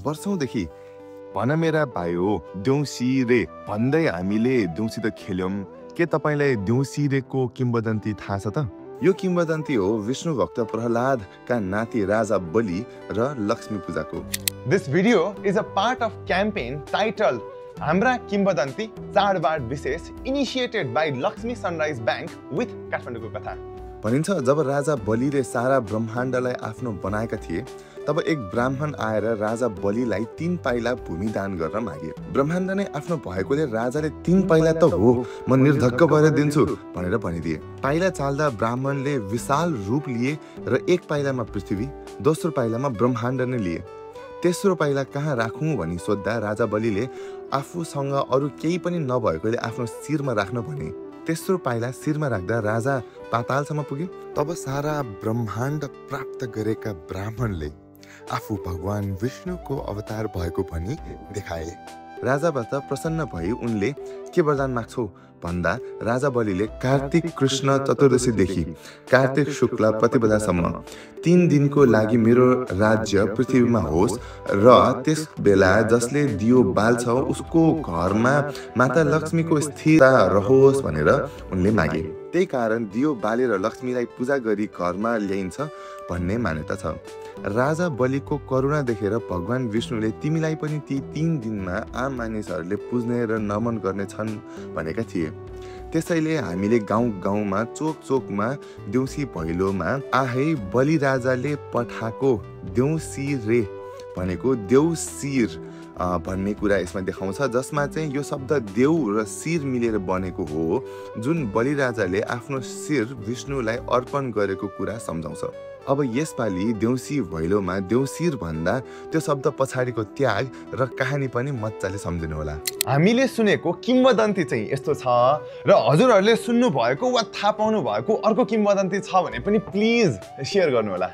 वर्षौंदेखि भन मेरा भाइ हो देउसी रे भन्दै हामीले देउसी त खेल्यौं। के तपाईलाई देउसी रेको किम्वदन्ती थाहा छ त? यो किम्वदन्ती हो विष्णु भक्त प्रहलादका नाति राजा बलि र लक्ष्मी पूजाको। This video is a part of campaign titled हाम्रा किम्वदन्ती चाडबाड विशेष initiated by Lakshmi Sunrise Bank with काठमाडौँको कथा। भनिन्छ जब राजा बलिले सारा ब्रह्माण्डलाई आफ्नो बनाएका थिए तब एक ब्राह्मण आएर राजा बलिलाई 3 पाइला भूमि दान गर्न मागे। ब्रह्माण्ड नै आफ्नो भएकोले राजाले 3 पाइला त हो, म निर्धक्क भएर दिन्छु भनेर भनिदिए। पाइला चाल्दा ब्राह्मणले विशाल रूप लिए र 1 पाइलामा पृथ्वी, दोस्रो पाइलामा ब्रह्माण्ड नै लिए। तेस्रो पाइला कहाँ राखौं भनी सोध्दा राजा बलिले आफूसँग अरु केही पनि नभएकोले आफ्नो शिरमा राख्न भने। तेस्रो पाइला शिरमा राख्दा राजा पातालसम्म पुगे। तब सारा ब्रह्माण्ड प्राप्त गरेका ब्राह्मणले आफू भगवान विष्णुको अवतार भएको भनी देखाए। राजाबाट प्रसन्न भई उनले के वरदान माग्छौ भन्दा राजा बलिले कार्तिक कृष्ण चतुर्दशीदेखि कार्तिक शुक्ल प्रतिपदासम्म 3 दिनको लागि मेरो राज्य पृथ्वीमा होस् र त्यस बेला जसले दियो बाल्छ उसको घरमा माता लक्ष्मीको स्थिरता रहोस् भनेर उनले मागे। त्यही कारण दियो बालेर लक्ष्मीलाई पूजा गरी घरमा ल्याइन्छ भन्ने मान्यता छ। राजा बलिको करुणा देखेर भगवान विष्णुले तिमीलाई पनि ती 3 दिनमा आम मानिसहरूले पुज्ने र नमन गर्ने छन् भनेका थिए। त्यसैले हामीले गाउँ-गाउँमा चोक-चोकमा देउसी भैलोमा आहै बलि राजाले पठाएको देउसी रे भनेको देउसिर भन्ने कुरा यसमा देखाउँछ, जसमा चाहिँ यो शब्द देउ र शिर मिलेर बनेको हो, जुन बलि राजाले आफ्नो शिर विष्णुलाई अर्पण गरेको कुरा सम्झाउँछ। अब यसपालि देउसी भैलोमा देउसिर भन्दा त्यो शब्द पछाडिको त्याग र कहानी पनि मज्जाले सम्झिनु होला। हामीले सुनेको किम्वदन्ती चाहिँ यस्तो छ र हजुरहरूले सुन्नु भएको वा थाहा पाउनु भएको अर्को किम्वदन्ती छ भने पनि प्लिज शेयर गर्नु होला।